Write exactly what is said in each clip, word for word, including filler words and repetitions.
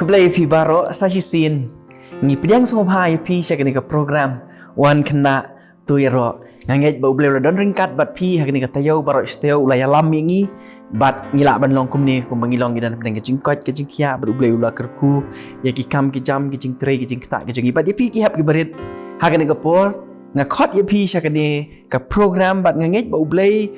Khublei phi baroh sa shisien. Ngi pdiang sngewbha ïa phi sha kane ka program Wan Khynnah To Ïaroh. Nga ngeit ba U Blei u la don ryngkat bad phi ha kane ka taïew baroh shi taïew, u la ïalam ïa ngi. Bad ngi lah ban long kumne kumba ngi long, ngi don hapdeng ka jingkoit ka jingkhiah, bad U Blei u la kyrkhu ïa ki kam ki jam, ki jingtrei ki jingktah ki jong ngi. Bad ïa phi ki hep ki barit, ha kane ka por nga khot ïa phi sha kane ka program, bad nga ngeit ba U Blei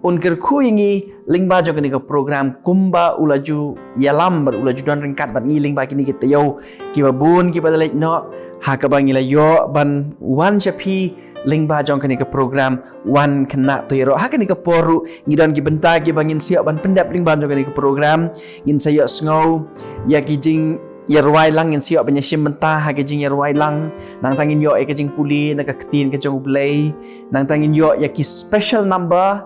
un kyrkhu ïa ngi lyngba jong kane ka program kumba u la ju ïalam bad u la ju don ryngkat bad ngi lyngba kine ki taïew kiba bun kiba la leit noh, ha kaba ngi la ïoh ban wan sha phi lyngba jong kane ka program Wan Khynnah To Ïaroh. Ha kane ka por ruh ngi don ki bynta kiba ngin sa ïoh ban pyndep lyngba jong kane ka program. Ngin sa ïoh sngew ïa ki jingïarwai lang, ngin sa ïoh ban ïashim bynta ha ki jingïarwai lang. Nangta ngin ïoh ïa ka jingpule na ka ktien ka jong U Blei. Nangta ngin ïoh ïa ki special number,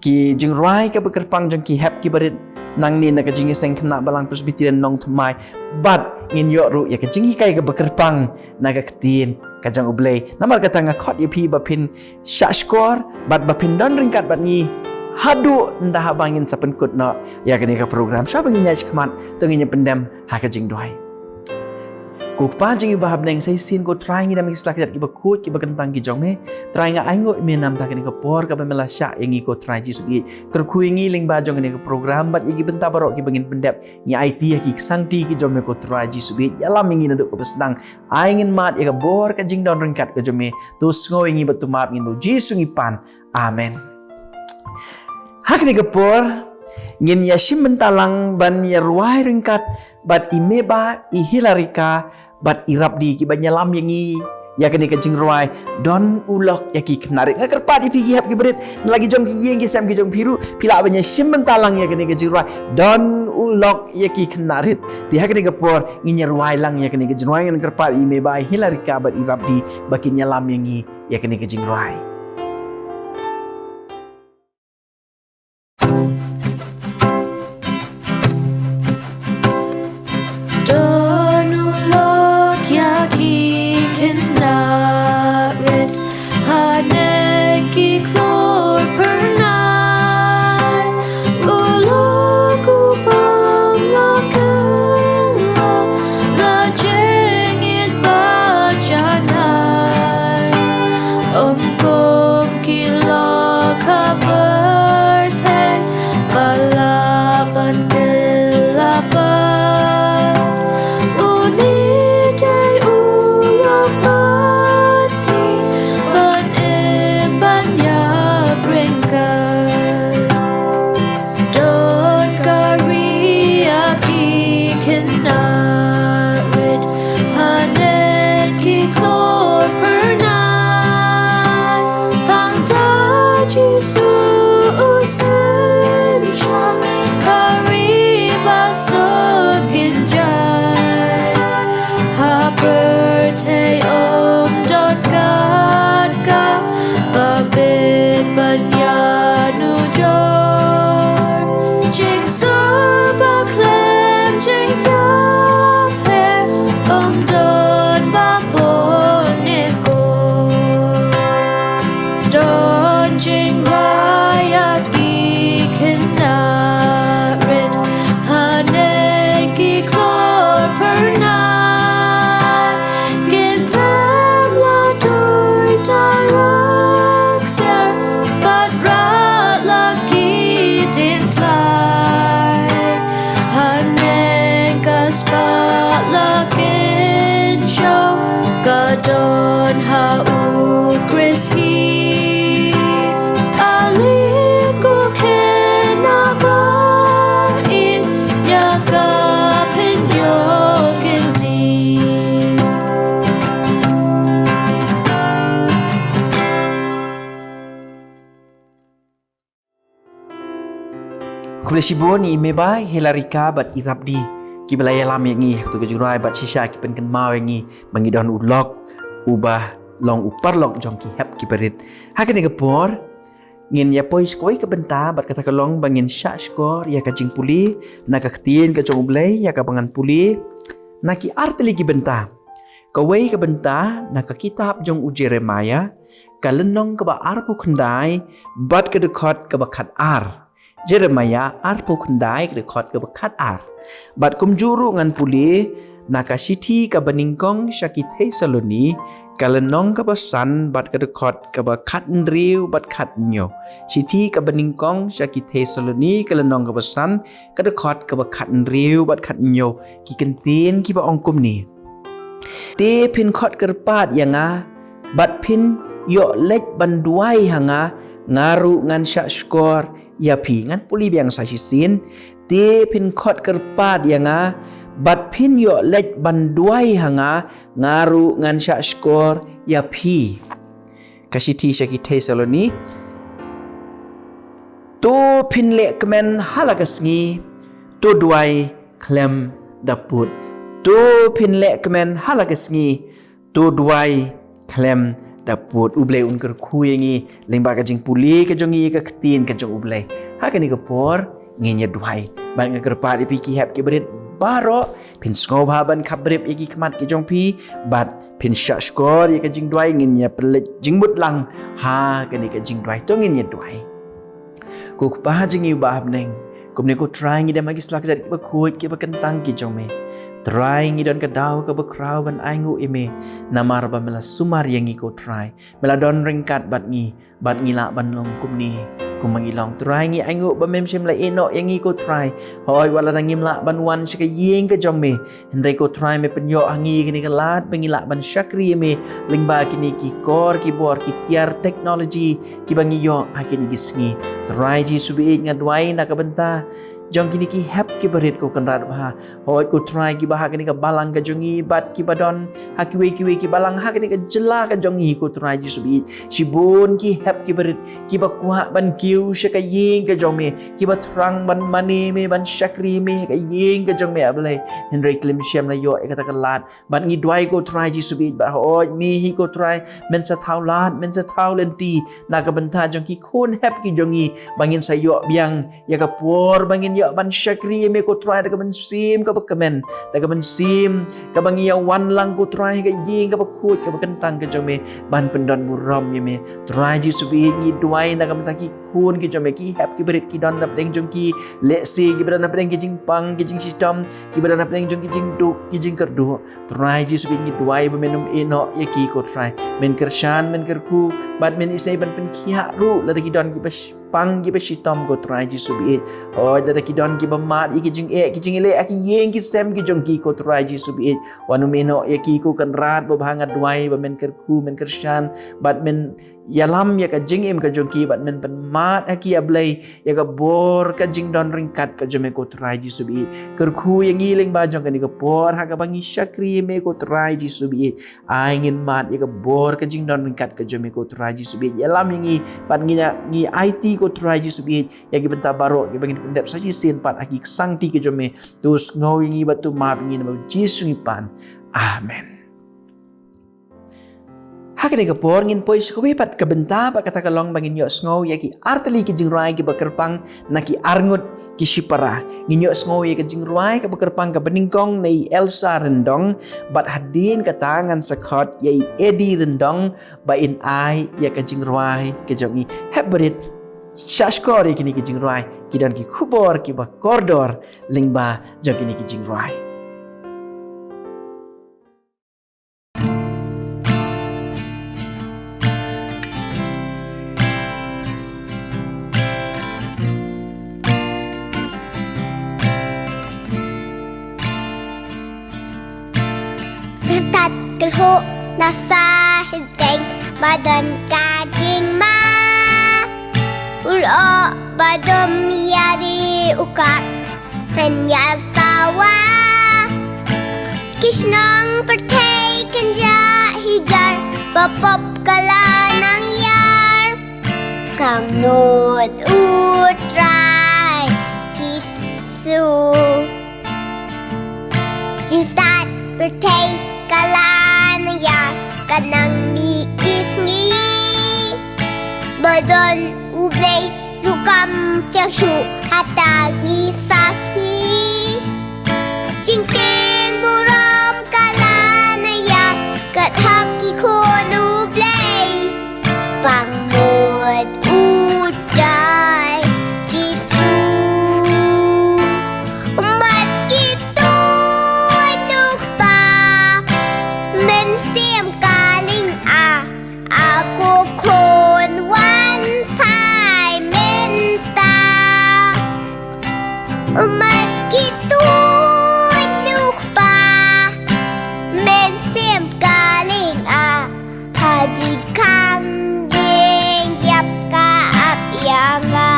ki jingrwai kaba kyrpang jong ki hep ki barit nangne na ka Jingïaseng Khynnah Balang Presbyterian Nongthymmai. Bad ngin ïoh ruh ïa ka jinghikai kaba kyrpang na ka ktien ka jong U Blei. Namar kata nga khot ïa phi ba phin shah shkor bad ba phin don ryngkat bad ngi haduh ynda haba ngin sa pynkut noh ïa kane ka program. Shuwa ba ngin ïaid shakhmat, to ngin ïa pyndem ha ka jingduwai. Ko Kpa jong ngi ba ha bneng, sa shisien Ko Trai ngi dang ïa ki sla kjat kiba khuid kiba kyntang ki jong me. Trai, nga ainguh ïa me namar kane ka por kaba me la shah ïa ngi, Ko Trai Jisu. Kyrkhu ïa ngi lyngba jong kane ka program bad ïa ki bynta baroh kiba ngin pyndep, ngi aiti ïa ki, ki sangti ki jong me, Ko Trai Jisu. Ïalam ïa ngi naduh kaba sdang. Ai ngin mad ïa ka bor ka jingdon ryngkat ka jong me. To sngew ïa ngi bad to map ïa ngi, ha U Jisu ngi pan. Amen. Ha kane ka por ngin ïashim bynta lang ban ïarwai ryngkat bad i Meba, i Hilarika bad i Rapdi kiban ïalam ïa ngi ïa kane ka jingrwai Don U Lok ïa ki Khynnah Rit. Nga kyrpad ïa phi ki hep ki barit, na la ki jong ki ïing ki sem ki jong phi ruh, phi lah ban ïashim bynta lang ïa kane ka jingrwai Don U Lok ïa ki Khynnah Rit. Te ha kane ka por ngin ïarwai lang ïa kane ka jingrwai. Ngan kyrpad ïa i Meba, i Hilarika bad i Rapdi ba kin ïalam ïa ngi ïa kane ka jingrwai. Don U Lok ïa ki Khynnah Rit haneng ki khlur phyrnai. U Lok u pang la kylla, la jingit ba janai. Ym kum ki lok ha pyrthei ba lah ban kylla pat. Une dei U Lok bad ngi ban im ban ïapyrkhat. Don ka ri ïa ki Khynnah Rit haneng ki khlur phyrnai. Hangta Jisu u synshar ha ri ba suk kynjai. Ha pyrthei ym don kat kaba bit ban ïanujor. Jingsuk ba khlem jingïapher ym don ba bun ne ko. Don jingrwai ïa ki Khynnah Rit haneng ki khlur phyrnai. Ki tem la duh da raksiar bad rah la ki diengthai. Haneng ka spah la kynshew ka don ha U Khrist hi. Ale ko khynnah ba ïeit, ïa ka phin ïoh kyntiew. Khublei shibun ïa i Meba, i Hilarika bad i Rapdi kiba la ïalam ïa ngi ha kato ka jingrwai bad shisha ki pynkynmaw ïa ngi ba ngi don U Lok uba long u paralok jong ki hep ki barit. Ha kane ka por ngin ïa poi sha kawei ka bynta bad kata ka long ba ngin shah shkor ïa ka jingpule na ka ktien ka jong U Blei, ïa kaba ngan pule na ki artylli ki bynta. Kawei ka bynta na ka kitab jong u Jeremaïah, ka lynnong kaba arphew khyndai bad ka dkhot kaba khatar. Jeremiah arphew khyndai ka dkhot kaba khat ar. Bad kumjuh ruh ngan pule na ka shithi kaba nyngkong sha ki Thessaloni, ka lynnong kaba san bad ka dkhot kaba khat hynriew bad khat hynñiew. Shithi kaba nyngkong sha ki Thessaloni, ka lynnong kaba san, ka dkhot kaba khat hynriew bad khat hynñiew. Ki kyntien kiba ong kumne. Te phin khot kyrpad ïa nga, bad phin ïoh leit ban duwai ha nga, nga ruh ngan shah shkor ïa phi. Ngan pule biang sa shisien. Te phin khot kyrpad ïa nga, bad phin ïoh leit ban duwai ha nga, nga ruh ngan shah shkor ïa phi. Ka shithi sha ki Thessaloni. To phin leh kmen ha la ka sngi, to duwai khlem da pud. To phin leh kmen ha la ka sngi, to duwai khlem da pud. U Blei un kyrkhu ïa ngi lyngba ka jingpule ka jong ngi ka ktien ka jong U Blei. Ha kane ka por ngin ïa duwai. Bad nga kyrpad ïa phi ki hep ki barit baroh, phin sngewbha ban khapbrip ïa ki khmat ki jong phi, bad phin shah shkor ïa ka jingduwai. Ngin ïa pynleit jingmut lang ha kane ka jingduwai. To ngin ïa duwai. Ko Kpa jong ngi uba ha bneng, kumne ko Trai ngi dem ha ki sla kjat kiba khuid kiba kyntang ki jong me. Trai ngi don ka daw kaba khraw ban ainguh ïa me, namar ba me la sumar ïa ngi ko Trai. Me la don ryngkat bad ngi, bad ngi lah ban long kumne kumba ngi long. Trai ngi ainguh ba mem shym la ïehnoh ïa ngi ko Trai. Hooid wat la dang ngim lah ban wan sha ka ïing ka jong me, hynrei ko Trai me pynïoh ha ngi kane ka lad ba ngi lah ban shakri ïa me lyngba kine ki kor ki bor ki tiar teknoloji kiba ngi ïoh ha kine ki sngi. Trai Jisu baieit nga duwai na ka bynta jong kine ki hep ki barit ko Kynrad bha. Hooid ko Trai kiba ha kane ka balang ka jong ngi bad kiba don ha kiwei kiwei ki balang ha kane ka jylla ka jong ngi ko Trai Jisu baieit. Shibun ki hep ki barit kiba kwah ban kiew sha ka ïing ka jong me, kiba thrang ban mane me, ban shakri me ha ka ïing ka jong me A Blei. Hynrei khlem shym la ïoh ïa kata ka lad. Bad ngi duwai ko Trai Jisu baieit, bad hooid me hi ko Trai, men sa thaw lad, men sa thaw lynti na ka bynta jong ki khun hep ki jong ngi, ba ngin sa ïoh biang ïa ka por ba ngin ïoh ban shakri ïa me ko Trai da ka mynsiem kaba kmen, da ka mynsiem kaba ngi ïa wan lang ko Trai ha ka ïing kaba khuid kaba kyntang ka jong me, ban pyndon burom ïa me. Trai Jisu baieit ngi duwai na ka bynta ki khun ki jong me, ki hep ki barit ki don na pdeng jong ki, lehse kiba don na pdeng ki jingpang ki jingshitom, kiba don na pdeng jong ki jingduk ki jingkyrduh. Trai Jisu baieit ngi duwai ba men ym ïehnoh ïa ki ko Trai. Men kyrshan, men kyrkhu, bad men isynei ban pynkhiah ruh lada ki don kiba sh-, pang kiba shitom ko Trai Jisu baieit. Hooid lada ki don kiba mad ïa ki jingeh ki jingïaleh ha ki ïing ki sem ki jong ki ko Trai Jisu baieit. Wat nym ïehnoh ïa ki ko Kynrad babha, nga duwai ba men kyrkhu, men kyrshan, bad men ïalam ïa ka jingim ka jong ki, bad men pynmad ha ki A Blei ïa ka bor ka jingdon ryngkat ka jong me ko Trai Jisu baieit. Kyrkhu ïa ngi lyngba jong kane ka por ha kaba ngi shakri ïa me ko Trai Jisu baieit. Ai ngin mad ïa ka bor ka jingdon ryngkat ka jong me ko Trai Jisu baieit. Ïalam ïa ngi bad ngi na, ngi aiti ko Trai Jisu baieit ïa ki bynta baroh kiba ngin pyndep sa shisien pat ha ki ksangti ka jong me. To sngew ïa ngi bad to map ïa ngi, namar U Jisu ngi pan. Amen. Ha kane ka por ngin poi sha kawei pat ka bynta, bad kata ka long ba ngin ïohsngew ïa ki artylli ki jingrwai kiba kyrpang na ki arngut ki shipara. Ngin ïohsngew ïa ka jingrwai kaba kyrpang kaba nyngkong na i Elsa Ryndong, bad hadien kata ngan sa khot ïa i Eddie Ryndong ba in ai ïa ka jingrwai ka jong i. Hep barit, shah shkor ïa kine ki jingrwai, ki don ki khubor kiba kordor lyngba jong kine ki jingrwai. Kyrtat kyrhuh na sa hynrei ba don ka jingma. U lyoh ba dum ïa ri u kap. Ngan ïa sawa. Ki shnong pyrthei kynjah hijar, ba pop ka la nang ïar. Kam nud U Trai Jisu. Ki stad pyrthei ka la nang ïar, ka nang mih ki sngi. Ba don U Blei ruh kam thiang shuh, hata ngi sakhi. Jingtieng burom ka la nang ïar, kat ha ki khun U Blei. Pang mut U Trai Jisu. Mynsiem ka ling ah, ha jingkhang jingïap ka ap ïa nga.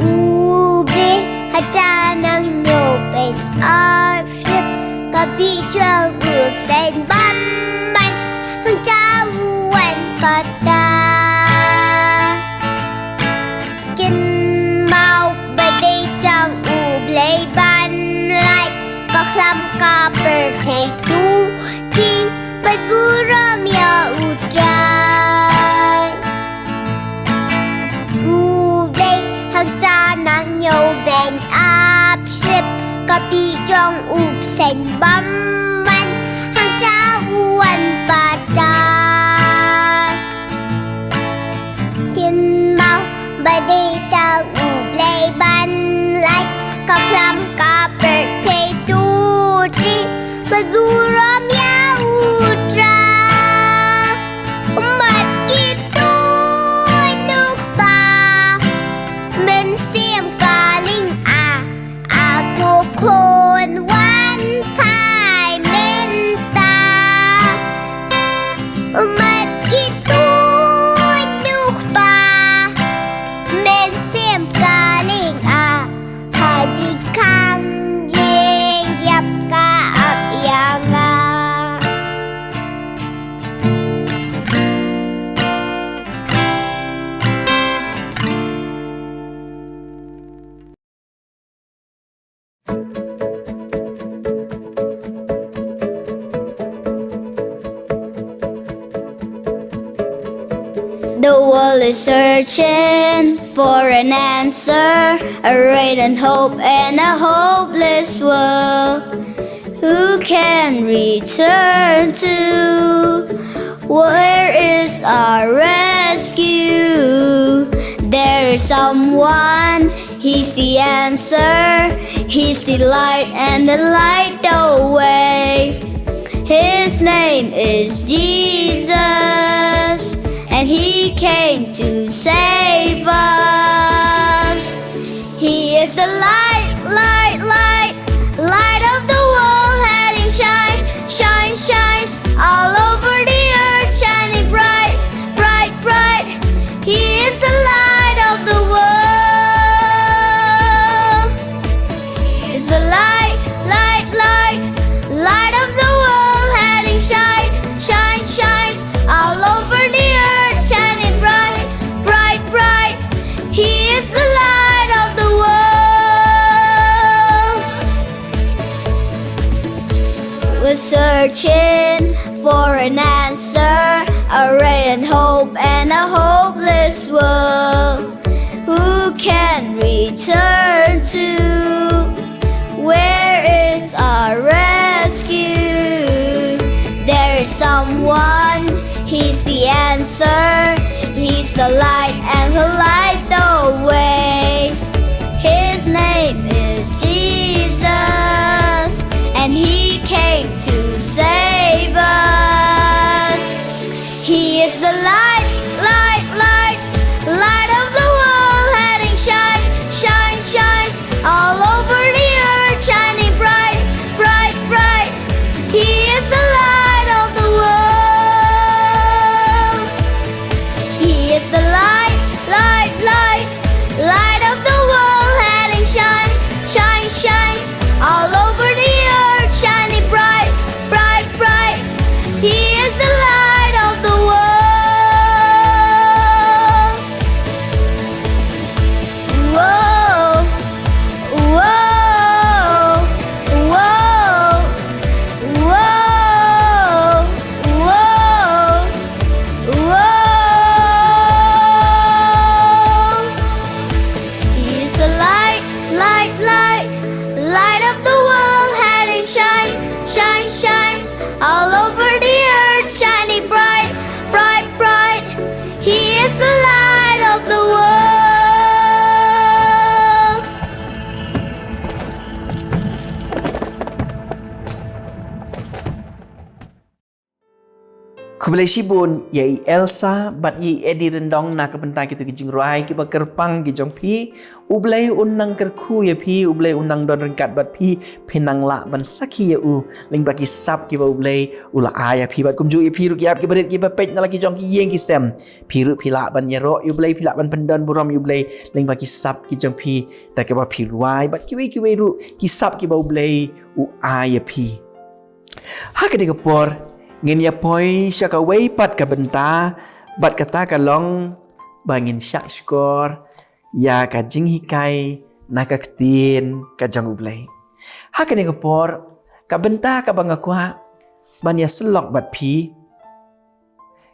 U Blei hangta nang ñiew ban ap ship, ka bit jong u bseiñ bymman hangta u wan pat. Kynmaw ba dei tang U Blei ban lait, ka khlam ka pyrthei, tu jingburom ïa U Trai. U Blei hangta nang ñiew ban ap ship, ka bit jong u bseiñ bymman hangta u wan pat. Kynmaw ba dei tang U Blei ban lait, ka khlam ka pyrthei, tu jingburom ïa U Trai. Mat kito nukpa, mynsiem ka ling ah, a ko khun wan phai mynta. Mat kito nukpa, mynsiem ka ling ah, ha jingkhang jingïap ka ap ïa nga. The world is searching for an answer, a ray and hope in a hopeless world. Who can we turn to? Where is our rescue? There is someone, he's the answer, he's the light and the light the way. His name is Jesus, and he came to save us. He is the light, light, light, light of the world, letting shine, shine, shines all over the earth, shining bright, bright, bright. He is the light of the world. Is the light, light, light, light of the world, letting shine, shine, shines all over the earth, shining bright, bright, bright. He is the light of the world. We're searching for an answer, a ray and hope in a hopeless world. Who can we turn to? Where is our rescue? There is someone, he's the answer, he's the light and he'll light the way. His name is Jesus, and he came to save us. He is the light, light, light, light of the world, letting shine, shine, shines all over the earth, shining bright, bright, bright. He is the light of the world. He is the light, light, light, light of the world, letting shine, shine, shines all over the earth, shining bright, bright, bright. Khublei shibun ïa i Elsa bad ïa i Eddie Ryndong na ka bynta kito ki jingrwai kiba kyrpang ki jong phi. U Blei un nang kyrkhu ïa phi, U Blei un nang don ryngkat bad phi, phin nang lah ban sakhi ïa u lyngba ki sap kiba U Blei u la ai ïa phi bad kumjuh ïa phi ruh ki hap kiba rit kiba peit na la ki jong ki ïing ki sem. Phi ruh phi lah ban ïaroh ïa U Blei, phi lah ban pyndon burom ïa U Blei lyngba ki sap ki jong phi da kaba phi rwai bad kiwei kiwei ruh ki sap kiba U Blei u ai ïa phi. Ha kane ka por ngin ïa poi sha kawei pat ka bynta bad kata ka long ba ngin shah shkor ïa ka jinghikai na ka ktien ka jong U Blei. Ha kane ka por ka bynta kaba nga kwah ban ïa sylok bad phi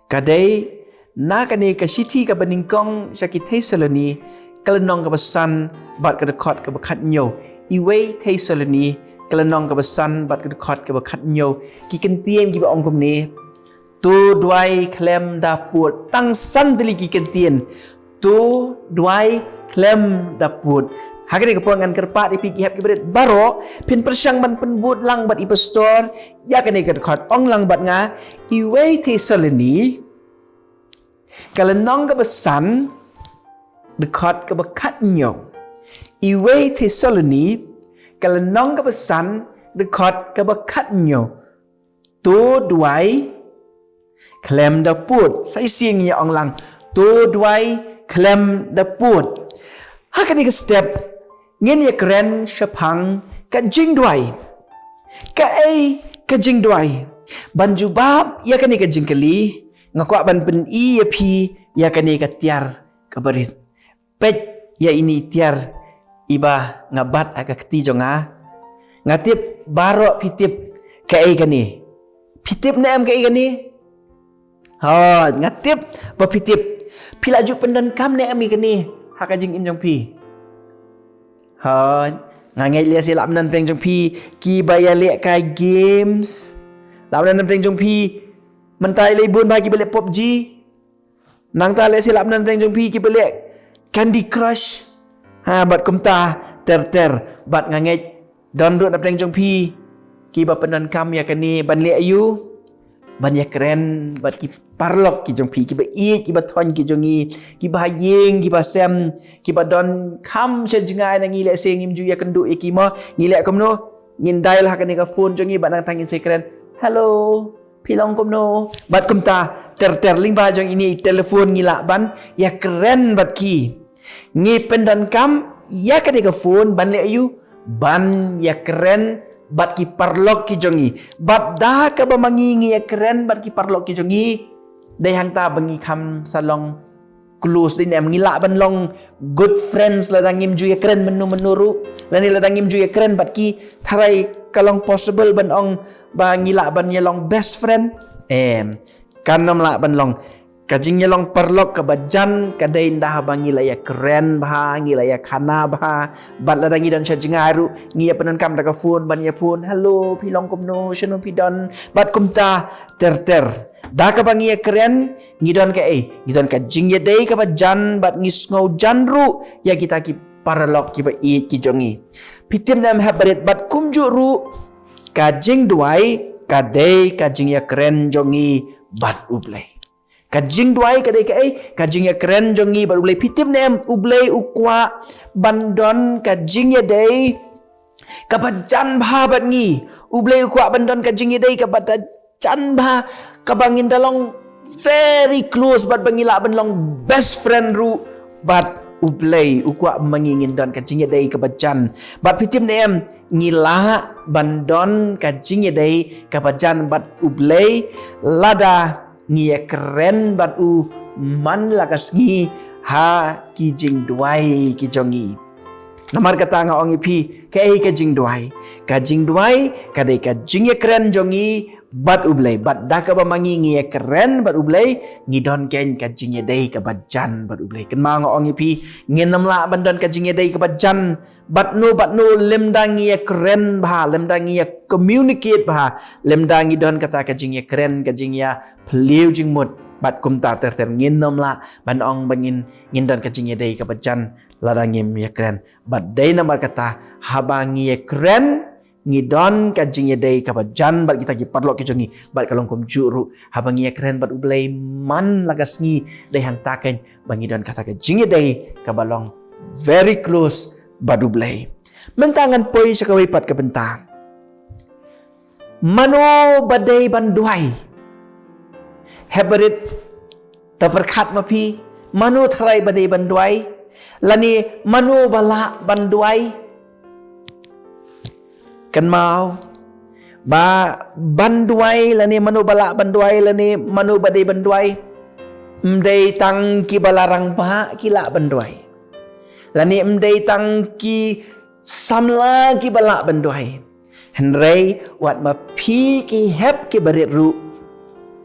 ka dei na kane ka shithi kaba nyngkong sha ki Thessaloni ka lynnong kaba san bad ka dkhot kaba khathynñiew. Iwei Thessaloni ka lynnong kaba san bad ka dkhot kaba khathynñiew. Ki kyntien kiba ong kumne: To duwai khlem da pud. Tang san tylli ki kyntien. To duwai khlem da pud. Ha kane ka por ngan kyrpad ïa phi ki hep ki barit baroh phin pyrshang ban pynbud lang bad i pastor ïa kane ka dkhot. Ong lang bad nga: Iwei Thessaloni ka lynnong kaba san dkhot kaba khathynñiew. Iwei Thessaloni ka lynnong kaba san dkhot kaba khathynñiew. To duwai khlem da pud. Sa shisien ïa ong lang: To duwai khlem da pud. Ha kane ka step ngin ïa kren shaphang ka jingduwai. Kaei ka jingduwai? Ban jubab ïa kane ka jingkylli nga kwah ban pyni ïa phi ïa kane ka tiar kaba rit. Peit ïa ine i tiar iba nga bat ha ka kti jong nga. Nga tip baroh phi tip kaei kane. Phi tip ne em kaei kane? Hooid, nga tip ba phi tip. Phi la ju pyndonkam ne em ïa kane ha ka jingim jong phi? Hooid, nga ngeit lehse lah mynta na pdeng jong phi kiba ïaleh kai games. Lah mynta na pdeng jong phi mynta i lei bun ba kiba leh PUBG. Nangta lehse lah mynta na pdeng jong phi kiba leh Candy Crush. Ha, bad kumta ter ter. Bad nga ngeit don ruh na pdeng jong phi kiba pyndonkam ïa kane ban leh aïu? Ban ïa kren bad ki paralok ki jong phi, kiba ïeit kiba thoiñ ki jong ngi, kiba ha ïing kiba sem, kiba don kham sha jngai na ngi. Lehse ngim ju ïa kynduh ïa ki mo, ngi leh kumno? Ngin dial ha kane ka phone jong ngi bad nangta ngin sa kren: Hello, phi long kumno? Bad kumta ter ter. Lyngba jong ine i telephone ngi lah ban ïa kren bad ki. Ngi pyndonkam ïa kane ka phone ban leh aïu? Ban ïa kren bad ki paralok ki jong ngi. Bad da kaba ma ngi ngi ïa kren bad ki paralok ki jong ngi, dei hangta ba ngi kham sa long close. Dei ne em ngi lah ban long good friends lada ngim ju ïa kren mynno mynno ruh, lane lada ngim ju ïa kren bad ki? Tharai ka long possible ban ong ba ngi lah ban ïa long best friend? Em, kan ym lah ban long. Ka jingïalong paralok kaba jan ka dei ynda haba ngi la ïa kren bha, ngi la ïa khana bha. Bad lada ngi don sha jngai ruh ngi ïa pyndonkam da ka phone ban ïa phone: Hello, phi long kumno, shano phi don? Bad kumta ter ter. Da kaba ngi ïa kren ngi don kaei? Ngi don ka jingïadei kaba jan bad ngi sngew jan ruh ïa kita ki paralok kiba ïeit ki jong ngi. Phi tip ne em hep barit? Bad kumjuh ruh ka jingduwai ka dei ka jingïakren jong ngi bad U Blei. Ka jingduwai ka dei kaei? Ka jingïakren jong ngi bad U Blei. Phi tip ne em U Blei u kwah ban don ka jingïadei kaba jan bha bad ngi. U Blei u kwah ban don ka jingïadei kaba da jan bha, kaba ngin da long very close bad ba ngi lah ban long best friend ruh bad U Blei. U kwah ba ngi ngin don ka jingïadei kaba jan. Bad phi tip ne em ngi lah ban don ka jingïadei kaba jan bad U Blei lada ngi ïakren bad u man la ka sngi ha ki jingduwai ki jong ngi. Namar kata nga ong ïa phi, kaei ka jingduwai? Ka jingduwai ka dei ka jingïakren jong ngi bad U Blei. Bad da kaba ma ngi ngi ïakren bad U Blei, ngi don keiñ ka jingïadei kaba jan bad U Blei. Kynmaw nga ong ïa phi, ngin ym lah ban don ka jingïadei kaba jan bad no bad no lymda ngi ïakren bha, lymda ngi ïa communicate bha, lymda ngi don kata ka jingïakren, ka jingïaphylliew jingmut. Bad kumta ter ter ngin ym lah ban ong ba ngin, ngin don ka jingïadei kaba jan lada ngim ïakren. Bad dei namar kata haba ngi ïakren ngi don ka jingïadei kaba jan bad kita ki paralok ki jong ngi, bad ka long kumjuh ruh haba ngi ïakren bad U Blei man la ka sngi, dei hangta keiñ ba ngi don kata ka jingïadei kaba long very close bad U Blei. Mynta ngan poi sha kawei pat ka bynta. Mano ba dei ban duwai? Hep barit, to pyrkhat ma phi, mano tharai ba dei ban duwai? Lane mano ba lah ban duwai? Kynmaw, ba ban duwai lane mano ba lah ban duwai lane mano ba dei ban duwai, ym dei tang kiba la rangbah ki lah ban duwai, lane ym dei tang ki samla kiba lah ban duwai. Hynrei wat ma phi ki hep ki barit ruh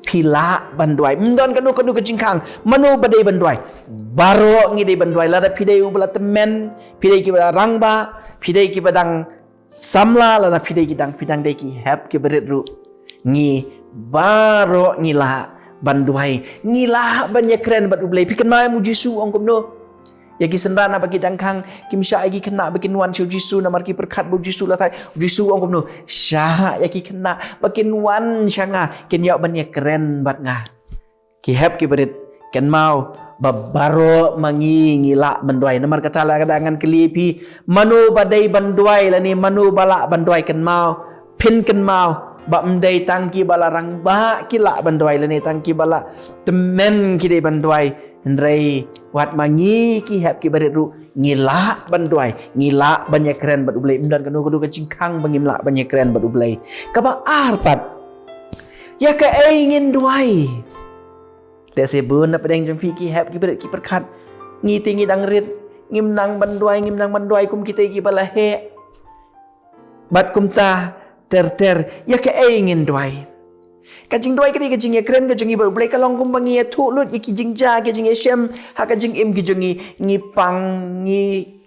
phi lah ban duwai. Ym don kano kano ka jingkhang mano ba dei ban duwai. Baroh ngi dei ban duwai. Lada phi dei uba la tymmen, phi dei kiba la rangbah, phi dei kiba dang samla, lada phi dei ki dang, phi dang dei ki hep ki barit ruh, ngi baroh ngi lah ban duwai. Ngi lah ban ïakren bad U Blei. Phi kynmaw em U Jisu u ong kumno ïa ki synran haba ki dang khang? Kim shah ïa ki khynnah ba kin wan sha U Jisu namar ki pyrkhat ba U Jisu la thait. U Jisu u ong kumno? Shah ïa ki khynnah ba kin wan sha nga, kin ïoh ban ïakren bad nga. Ki hep ki barit, kynmaw ba baroh ma ngi ngi lah ban duwai. Namar kata lada ngan kylli phi, mano ba dei ban duwai lane mano ba lah ban duwai? Kynmaw, phin kynmaw ba ym dei tang kiba la rangbah ki lah ban duwai lane tang kiba la tymmen ki dei ban duwai. Hynrei wat ma ngi ki hep ki barit ruh ngi lah ban duwai, ngi lah ban ïakren bad U Blei. Ym don kano kano ka jingkhang ba ngim lah ban ïakren bad U Blei. Kaba ar pat, ïa kaei ngin duwai? Lehse bun na pdeng jong phi ki hep ki barit ki pyrkhat, ngi te ngi dang rit, ngim nang ban duwai, ngim nang ban duwai kum kita kiba la heh. Bad kumta ter ter, ïa kaei ngin duwai? Ka jingduwai ka dei ka jingïakren ka jong ngi bad U Blei, ka long kumba ngi ïathuh lut ïa ki jingjia ki jingïashem ha ka jingim ki jong ngi. Ngi pang, ngi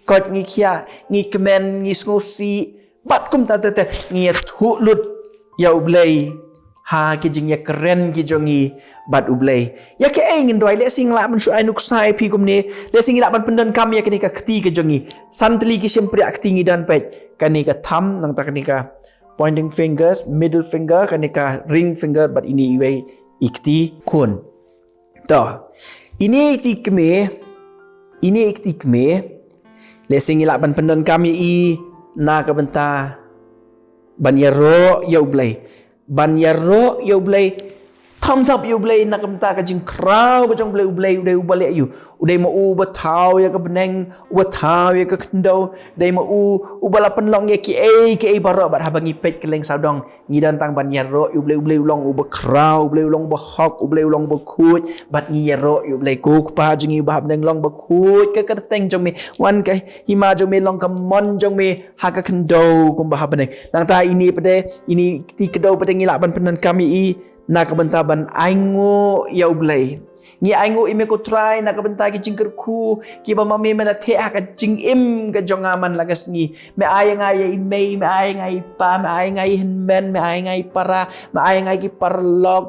koit, ngi khiah, ngi kmen, ngi sngewsih. Bad kumta ter ter ngi ïathuh lut ïa U Blei ha ki jingïakren ki jong ngi bad U Blei. Ïa kaei ngin duwai? Lehse ngi lah ban shu ai nuksa ïa phi kumne, lehse ngi lah ban pyndonkam ïa kane ka kti ka jong ngi. San tylli ki shympriah kti ngi don, peit, kane ka thumb, nangta kane ka pointing fingers, middle finger, kane ka ring finger, bad ine iwei i kti khun. To, ine i kti kmie, ine i kti kmie, lehse ngi lah ban pyndonkam ïa i na ka bynta ban ïaroh ïa U Blei. Ban ïaroh ïa U Blei. Thamsap ïa U Blei na ka bynta ka jingkhraw ka jong U Blei. U Blei u dei uba leh aïu? U dei ma u uba thaw ïa ka bneng, uba thaw ïa ka khyndew. U dei ma u uba la pynlong ïa kiei kiei baroh. Bad haba ngi peit kylleng sawdong, ngi don tang ban ïaroh ïa U Blei. U Blei u long uba khraw, U Blei u long uba hok, U Blei u long uba khuid. Bad ngi ïaroh ïa U Blei. Ko Kpa jong ngi uba ha bneng, long ba khuid ka kyrteng jong me. Wan ka hima jong me, long ka mon jong me ha ka khyndew kumba ha bneng. Nangta ine pat de, ine i kti kdew pat de ngi lah ban pyndonkam ïa i na ka bynta ban ainguh ïa U Blei. Ngi ainguh ïa me ko Trai na ka bynta ki jingkyrkhu kiba ma me me la theh ha ka jingim ka jong nga man la ka sngi. Me ai ïa nga ïa i mei, me ai ïa nga ïa i pa, me ai ïa nga ïa i hynmen, me ai ïa nga ïa i para, me ai ïa nga ïa ki paralok.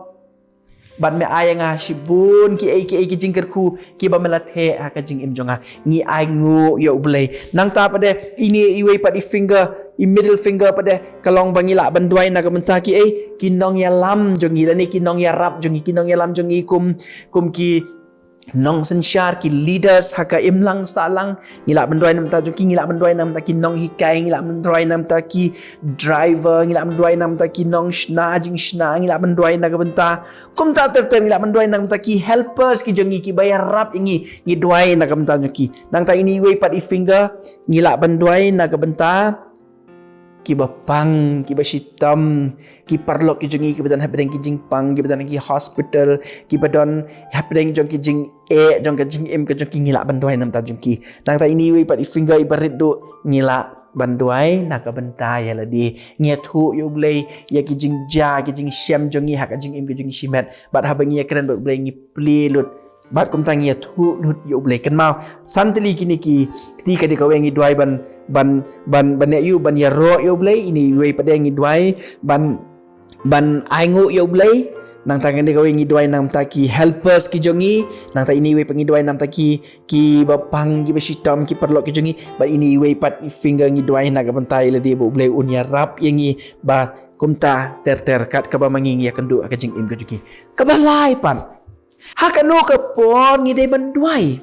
Bad me ai ïa nga shibun kiei kiei ki jingkyrkhu kiba me la theh ha ka jingim jong nga. Ngi ainguh ïa U Blei. Nangta pat de, ine iwei pat i finger, i middle finger pat de, ka long ba ngi lah ban duwai na ka bynta kiei, ki nongïalam jong ngi lane ki nongïarap jong ngi, ki nongïalam jong ngi kum, kum ki nongsynshar, ki leaders ha ka imlang sahlang. Ngi lah ban duwai na ka bynta jong ki. Ngi lah ban duwai na ka bynta ki nonghikai, ngi lah ban duwai na ka bynta ki driver, ngi lah ban duwai na ka bynta ki nongshna jingshna, ngi lah ban duwai na ka bynta, kumta ter ter, ngi lah ban duwai na ka bynta ki helpers ki jong ngi, kiba ïarap ïa ngi, ngi duwai na ka bynta jong ki. Nangta ine iwei pat i finger, ngi lah ban duwai na ka bynta kiba pang, kiba shitom, ki paralok ki jong ngi kiba don hapdeng ki jingpang, kiba don ha ki hospital, kiba don hapdeng jong ki jingeh jong ka jingim ka jong ki, ngi lah ban duwai na ka bynta jong ki. Nangta ine iwei pat i finger iba rit duh, ngi lah ban duwai na ka bynta ïa lade. Ngi ïathuh ïa U Blei ïa ki jingjia ki jingshem jong ngi ha ka jingim ka jong ngi shimet. Bad haba ngi ïakren bad U Blei ngi plie lut. Bad kumta ngi ïathuh lut ïa U Blei. Kynmaw, san tylli kine ki kti ka dei kawei ngi duwai ban, ban, ban, ban ïa u, ban ïaroh ïa U Blei. Ine iwei pat de ngi duwai ban, ban ainguh ïa U Blei. Nangta kane kawei ngi duwai namar ki helpers ki jong ngi. Nangta ine iwei pat ngi duwai namar ki, kiba pang, kiba shitom, ki paralok ki jong ngi. Bad ine iwei pat finger ngi duwai na ka bynta ïa lade ba U Blei un ïarap ïa ngi ba kumta ter ter kat kaba ma ngi ngi ïakynduh ha ka jingim ka jong ngi. Kaba lai pat, ha kano ka por ngi dei ban duwai?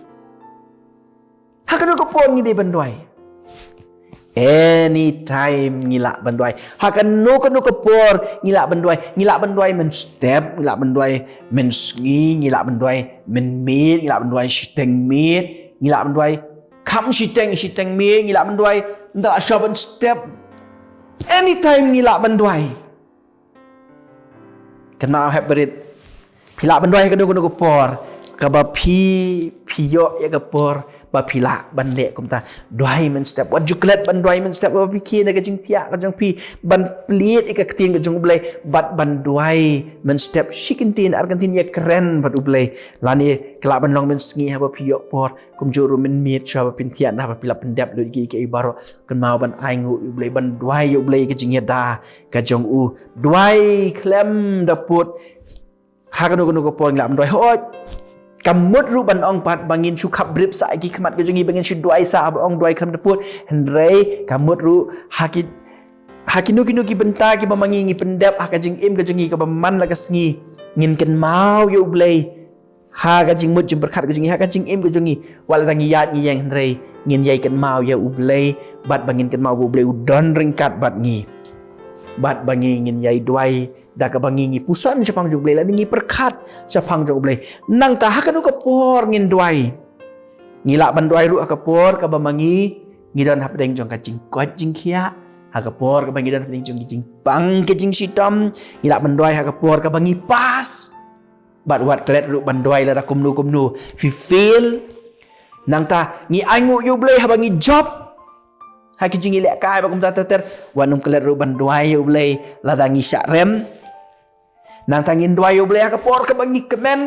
Ha kano ka por ngi dei ban duwai? Anytime ngi lah ban duwai. Ha kano kano ka por ngi lah ban duwai. Ngi lah ban duwai mynstep, ngi lah ban duwai mynsngi, ngi lah ban duwai mynmiet, ngi lah ban duwai shiteng miet, ngi lah ban duwai kham shiteng, shiteng miet, ngi lah ban duwai ynda la sha ban step. Anytime ngi lah ban duwai. Kynmaw hep barit. Phi lah ban duwai ha kano kano ka por kaba phi, phi ïoh ïa ka por ba phi lah ban leh kumta. Duwai mynstep. Wat ju klet ban duwai mynstep kaba phi khie na ka jingthiah ka jong phi ban plie ïa ka ktien ka jong U Blei bad ban duwai mynstep shi kyntien ar kyntien ïakren bad U Blei. Lane ka lah ban long mynsngi haba phi ïoh por. Kumjuh ruh mynmiet shuwa ba phin thiah, na ba phi la pyndep lut ïa kiei kiei baroh, kynmaw ban ainguh ïa U Blei, ban duwai ïa U Blei ïa ka jingïada ka jong u. Duwai khlem da pud. Ha kano kano ka por ngi lah ban duwai. Hooid, ka mut ruh ban ong pat ba ngin shu khapbrip sa ïa ki khmat ka jong ngi, ba ngin shu duwai sa, ba ong duwai khlem da pud. Hynrei ka mut ruh ha ki, ha kino kino ki bynta kiba ma ngi ngi pyndep ha ka jingim ka jong ngi kaba man la ka sngi, ngin kynmaw ïa U Blei ha ka jingmut jingpyrkhat ka jong ngi, ha ka jingim ka jong ngi. Wat lada ngi ïaid ngi ïeng hynrei ngin ïai kynmaw ïa U Blei, bad ba ngin kynmaw ba U Blei u don ryngkat bad ngi. Bad ba ngi ngin ïai duwai da kaba ngi ngi puson shaphang jong U Blei, lane ngi pyrkhat shaphang jong U Blei. Nangta ha kano ka por ngin duwai? Ngi lah ban duwai ruh ha ka por kaba ma ngi ngi don hapdeng jong ka jingkoit jingkhiah, ha ka por kaba ngi don hapdeng jong ka jingpang ka jingshitom, ngi lah ban duwai ha ka por kaba ngi pass. Bad wat klet ruh ban duwai lada kumno kumno phi fail. Nangta ngi ainguh ïa U Blei haba ngi jop ha ki jingïalehkai ba kumta ter ter. Wat nym klet ruh ban duwai ïa U Blei lada ngi shah rem. Nangta ngin duwai ïa U Blei ha ka por kaba ngi kmen.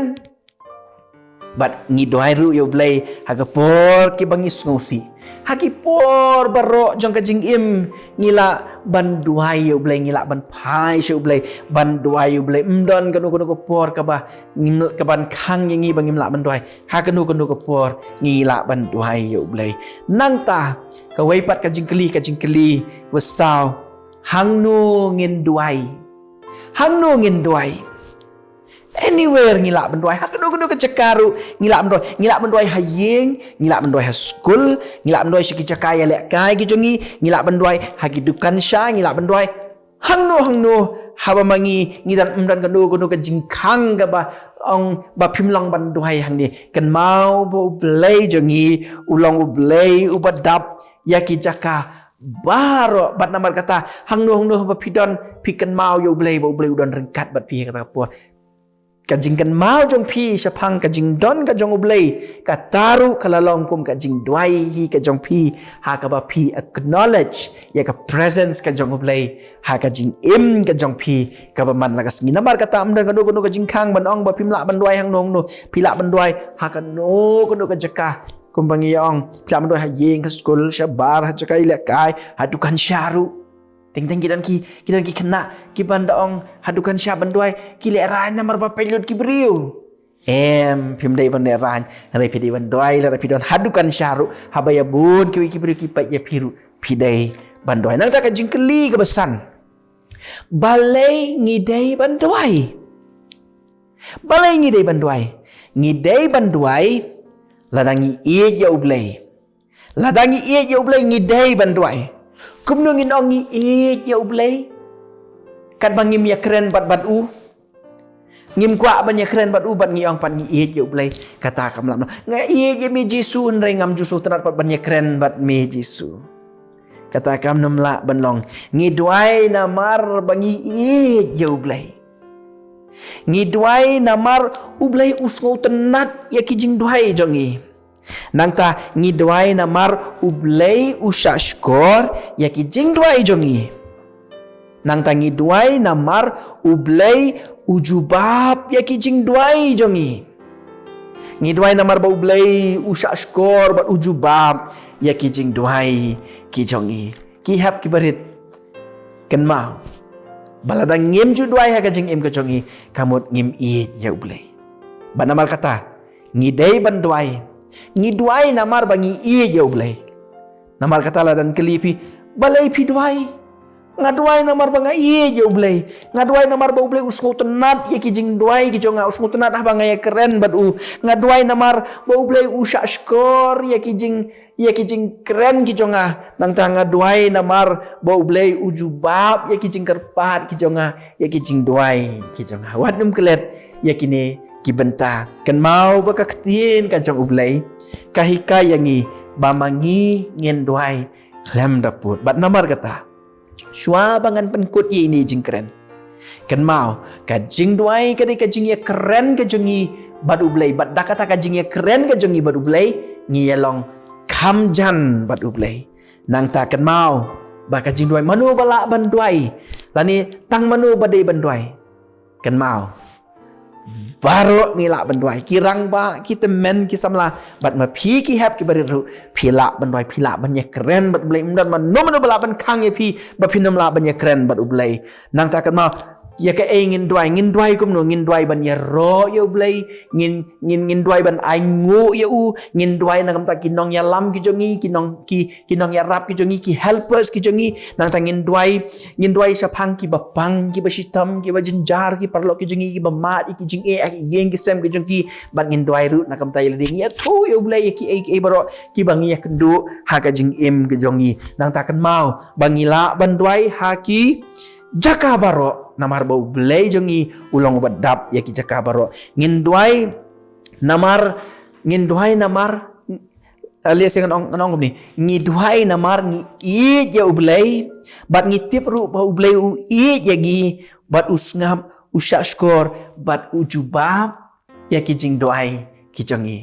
Bad ngi duwai ruh ïa U Blei ha ka por kiba ngi sngewsih. Ha ki por baroh jong ka jingim ngi lah ban duwai ïa U Blei, ngi lah ban phai sha U Blei, ban duwai ïa U Blei. Ym don kano kano ka por kaba ngim, kaban khang ïa ngi ba ngim lah ban duwai. Ha kano kano ka por ngi lah ban duwai ïa U Blei. Nangta kawei pat ka jingkylli, ka jingkylli kaba saw, hangno ngin duwai? Hangno ngin duwai? Anywhere ngi lah ban duwai. Ha kano kano ka jaka ruh ngi lah ban duwai. Ngi lah ban duwai ha ïing, ngi lah ban duwai ha skul, ngi lah ban duwai sha ki jaka ïalehkai ki jong ngi, ngi lah ban duwai ha ki dukan sha, ngi lah ban duwai hangno hangno. Haba ma ngi ngi don, ym don kano kano ka jingkhang kaba ong ba phim long ban duwai hangne. Kynmaw ba U Blei jong ngi u long U Blei uba dap ïa ki jaka baroh. Bad namar kata hangno hangno ba phi don, phi kynmaw ïa U Blei ba U Blei u don ryngkat bad phi ha kata ka por. Ka jingkynmaw jong phi shaphang ka jingdon ka jong U Blei, kata ruh ka la long kum ka jingduwai hi ka jong phi, ha kaba phi acknowledge ïa ka presence ka jong U Blei ha ka jingim ka jong phi kaba man la ka sngi. Namar kata ym don kano kano ka jingkhang ban ong ba phim lah ban duwai hangno hangno. Phi lah ban duwai ha kano kano ka jaka. Kumba ngi ong, phi lah ban duwai ha ïing, ha skul, shabar, ha jaka ïalehkai, ha dukan sha ruh. Teng teng ki don ki, ki don ki khynnah kiban da ong ha dukan sha ban duwai ki lehraiñ namar ba peit lut ki briew. Em, phim dei ban lehraiñ, hynrei phi dei ban duwai lada phi don ha dukan sha ruh, haba ïa bun kiwei ki briew ki peit ïa phi ruh phi dei ban duwai. Nangta ka jingkylli kaba san, balei ngi dei ban duwai? Balei ngi dei ban duwai? Ngi dei ban duwai lada ngi ïeit ïa U Blei. Lada ngi ïeit ïa U Blei ngi dei ban duwai. Kumno ngin ong ngi ïeit ïa U Blei katba ngim ïakren bad bad u? Ngim kwah ban ïakren bad u bad ngi ong pat ngi ïeit ïa U Blei. Kata kam lah ban long. Nga ïeit ïa me Jisu hynrei ngam ju sngewtynnat pat ban ïakren bad me Jisu. Kata kam nym lah ban long. Ngi duwai namar ba ngi ïeit ïa U Blei. Ngi duwai namar U Blei u sngewtynnat ïa ki jingduwai jong ngi. Nangta ngi duwai namar U Blei u shahshkor ïa ki jingduwai jong ngi. Nangta ngi duwai namar U Blei u jubab ïa ki jingduwai jong ngi. Ngi duwai namar ba U Blei u shahshkor bad u jubab ïa ki jingduwai ki jong ngi. Ki hep ki barit, kynmaw, Ba lada ngim ju duwai ha ka jingim ka jong ngi, ka mut ngim ïeit ïa U Blei. Bad namar kata, ngi dei ban duwai. Ngi duwai namar ba ngi ïeit ïa U Blei. Namar kata lada ngi kylli phi, balei phi duwai? Nga duwai namar ba nga ïeit ïa U Blei. Nga duwai namar ba U Blei u sngewtynnad ïa ki jingduwai ki jong nga, u sngewtynnad haba nga ïakren bad u. Nga duwai namar ba U Blei u shahshkor ïa ki jing, ïa ki jingkren ki jong nga. Nangta nga duwai namar ba U Blei u jubab ïa ki jingkyrpad ki jong nga, ïa ki jingduwai ki jong nga. Wat nym klet ïa kine ki bynta. Kynmaw ba ka ktien ka jong U Blei ka hikai ïa ngi ba ma ngi ngin duwai khlem da pud. Bad namar kata, shuwa ba ngan pynkut ïa ine i jingkren, kynmaw, ka jingduwai ka dei ka jingïakren ka jong ngi bad U Blei. Bad da kata ka jingïakren ka jong ngi bad U Blei, ngi ïalong kham jan bad U Blei. Nangta kynmaw ba ka jingduwai, mano ba lah ban duwai, lane tang mano ba dei ban duwai? Kynmaw, baroh ngi lah ban duwai, ki rangbah, ki tymmen, ki samla, bad ma phi ki hep ki barit ruh, phi lah ban duwai, phi lah ban ïakren bad U Blei. Ym don mano mano ba lah ban khang ïa phi ba phin ym lah ban ïakren bad U Blei. Nangta kynmaw, ïa kaei ngin duwai? Ngin duwai kumno? Ngin duwai ban ïaroh ïa U Blei, ngin, ngin, ngin duwai ban ainguh ïa u, ngin duwai na ka bynta ki nongïalam ki jong ngi, ki nong, ki, ki nongïarap ki jong ngi, ki helpers ki jong ngi. Nangta ngin duwai, ngin duwai shaphang kiba pang, kiba shitom, kiba jynjar, ki paralok ki jong ngi, kiba mad ïa ki jingeh ha ki ïing ki sem ki jong ki. Bad ngin duwai ruh na ka bynta ïa lade. Ngi ïathuh ïa U Blei ïa kiei kiei baroh kiba ngi ïakynduh ha ka jingim ki jong ngi. Nangta kynmaw ba ngi lah ban duwai ha ki jaka baroh, namar ba U Blei jong ngi u long uba dap ïa ki jaka baroh. Ngin duwai namar, ngin duwai namar, eh, lehse ngan ong, ngan ong kumne, ngi duwai namar ngi ïeit ïa U Blei, bad ngi tip ruh ba U Blei u ïeit ïa ngi, bad u sngap, u shahshkor, bad u jubab ïa ki jingduwai ki jong ngi.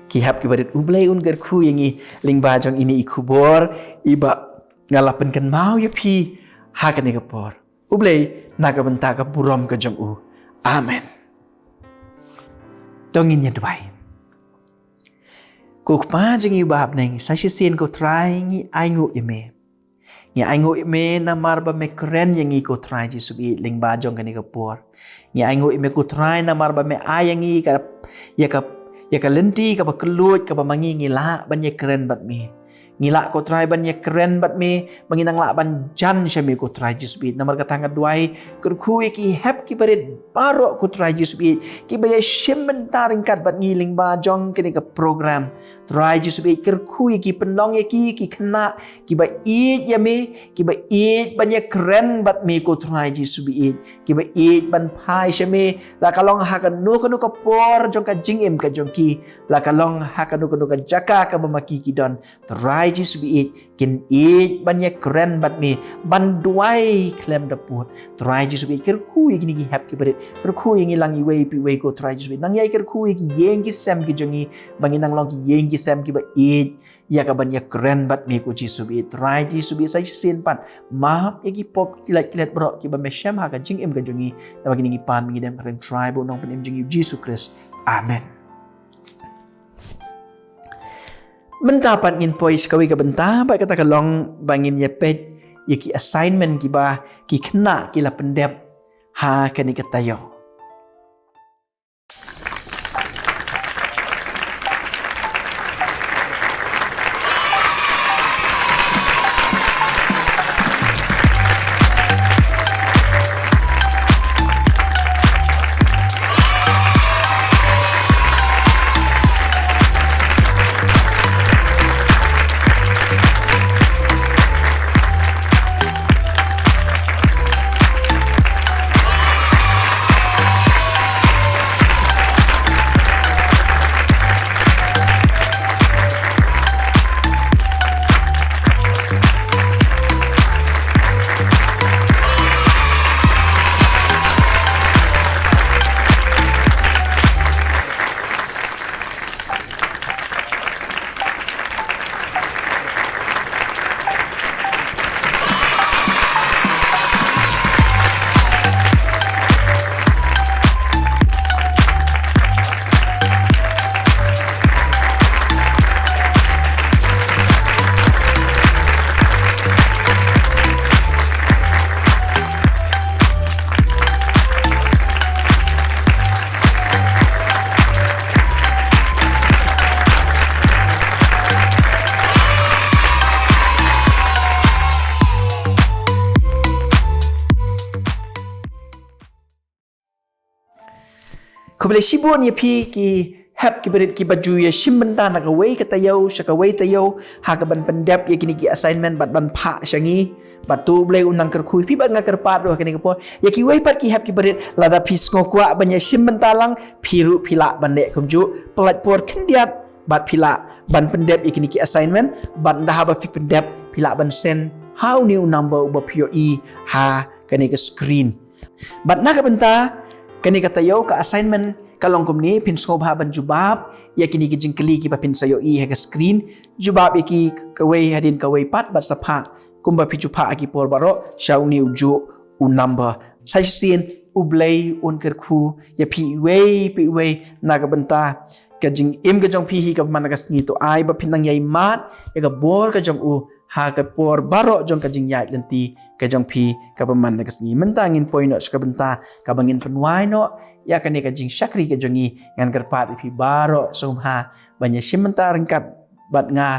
Ki hep ki barit, U Blei un kyrkhu ïa ngi lyngba jong ine i khubor iba nga la pynkynmaw ïa phi ha kane ka por. U Blei na ka bynta ka burom ka jong u. Amen. To ngin ïa duwai. Ko Kpa jong ngi uba ha bneng, sa shisien ko Trai ngi ainguh ïa me. Ngi ainguh ïa me namar ba me kren ïa ngi ko Trai Jisu baieit lyngba jong kane ka por. Ngi ainguh ïa me ko Trai namar ba me ai ïa ngi ka, ïa ka, ïa ka lynti kaba kylluid kaba ma ngi ngi lah ban ïakren bad me. Ngi lah ko Trai ban ïakren bad me, ba ngin nang lah ban jan sha me ko Trai Jisu baieit. Namar kata nga duwai, kyrkhu ïa ki hep ki barit baroh ko Trai Jisu baieit, kiba ïashim bynta ryngkat bad ngi lyngba jong kane ka program. Trai Jisu baieit, kyrkhu ïa ki, pynlong ïa ki ki khynnah kiba ïeit ïa me, kiba ïeit ban ïakren bad me ko Trai Jisu baieit, kiba ïeit ban phai sha me, la ka long ha kano kano ka por jong ka jingim ka jong ki, la ka long ha kano kano ka jaka kaba ma ki ki don. Trai Jisu baieit, kin ïeit ban ïakren bad me, ban duwai khlem da pud. Trai Jisu baieit, kyrkhu ïa kine ki hep ki barit, kyrkhu ïa ngi lang iwei pa iwei ko Trai Jisu baieit. Nang ïai kyrkhu ïa ki ïing ki sem ki jong ngi, ba ngin nang long ki ïing ki sem kiba ïeit ïa ka ban ïakren bad me ko Jisu baieit. Trai Jisu baieit, sa shisien pat map ïa ki pop ki lait ki let baroh kiba me shem ha ka jingim ka jong ngi. Namar kine ngi pan ngi dem ha ka kyrteng Trai bad u Nongpynim jong ngi Jisu Khrist. Amen. Mynta pat ngin poi sha kawei ka bynta, bad kata ka long ba ngin ïa peit ïa ki assignment kiba ki khynnah ki la pyndep ha kane ka taïew. Khublei shibun ïa phi ki hep ki barit kiba ju ïa shim bynta na kawei ka taïew sha kawei taïew ha kaban pyndep ïa kine ki assignment bad ban phah sha ngi. Bad to U Blei un nang kyrkhu ïa phi bad nga kyrpad ruh ha kane ka por ïa kiwei pat ki hep ki barit, lada phi sngew kwah ban ïa shim bynta lang, phi ruh phi lah ban leh kumjuh, pyllait por khyndiat bad phi lah ban pyndep ïa kine ki assignment. Bad ynda haba phi pyndep, phi lah ban send ha une u number uba phi ïohi ha kane ka screen. Bad na ka bynta kane ka taïew, ka assignment ka long kumne: phin sngewbha ban jubab ïa kine ki jingkylli kiba phin sa ïohi ha ka screen. Jubab ïa ki kawei hadien kawei pat bad sa phah kumba phi ju phah ha ki por baroh sha une ujuh u number. Sa shisien U Blei un kyrkhu ïa phi iwei pa iwei na ka bynta ka jingim ka jong phi hi kaba man la ka sngi. To ai ba phin nang ïai mad ïa ka bor ka jong u ha ka por baroh jong ka jingïaid lynti ka jong phi kaba man la ka sngi. Mynta ngin poi noh sha ka bynta kaba ngin pynwai noh ïa kane ka jingshakri ka jong ngi. Ngan kyrpad ïa phi baroh sngewbha ban ïa shim bynta ryngkat bad nga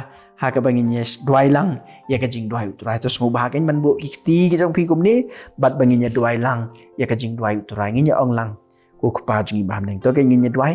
ha kaba ngin ïa duwai lang ïa ka jingduwai U Trai. To sngewbha kein ban buh ki kti ka jong phi kumne bad ba ngin ïa duwai lang ïa ka jingduwai U Trai. Ngin ïa ong lang: Ko Kpa jong ngi ba ha bneng. To kein ngin ïa duwai.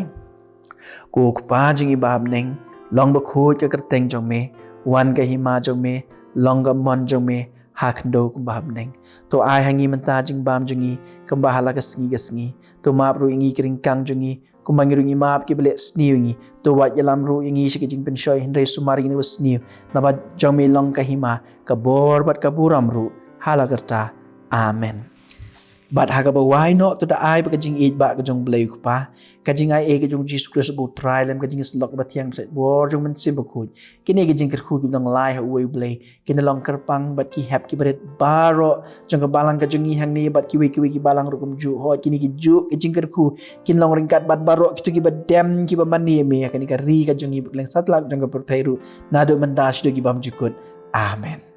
Ko Kpa jong ngi ba ha bneng, long bakhuid ka kyrteng jong me, wan ka hima jong me, long ka mon jong me ha khyndew kumba ha bneng. To ai ha ngi mynta jingbam jong ngi kumba ha la ka sngi ka sngi. To map ruh ïa ngi ki ryngkang jong ngi kumba ngi ruh ngi map kiba leh sniew ïa ngi. To wat ïalam ruh ïa ngi sha ka jingpynshoi, hynrei sumar ïa ngi na kaba sniew, naba jong me long ka hima, ka bor bad ka burom ruh ha la karta. Amen. Bad ha kaba wai noh, to da ai ba ka jingïeit ba ka jong U Blei U Kpa, ka jingai ei ka jong U Jisu Khrist uba U Trai, lem ka jingïasyllok kaba thiang, bad bor jong U Mynsiem Bakhuid, kine ki jingkyrkhu kiba dang lai ha uwei U Blei, kin long kyrpang bad ki hep ki barit baroh jong ka balang ka jong ngi hangne bad kiwei kiwei ki balang ruh kumjuh. Hooid, kine ki juh ki jingkyrkhu kin long ryngkat bad baroh kito kiba dem kiba mane ïa me ha kane ka ri ka jong ngi, bad kylleng satlak jong ka pyrthei ruh, naduh mynta shaduh ki bymjukut. Amen.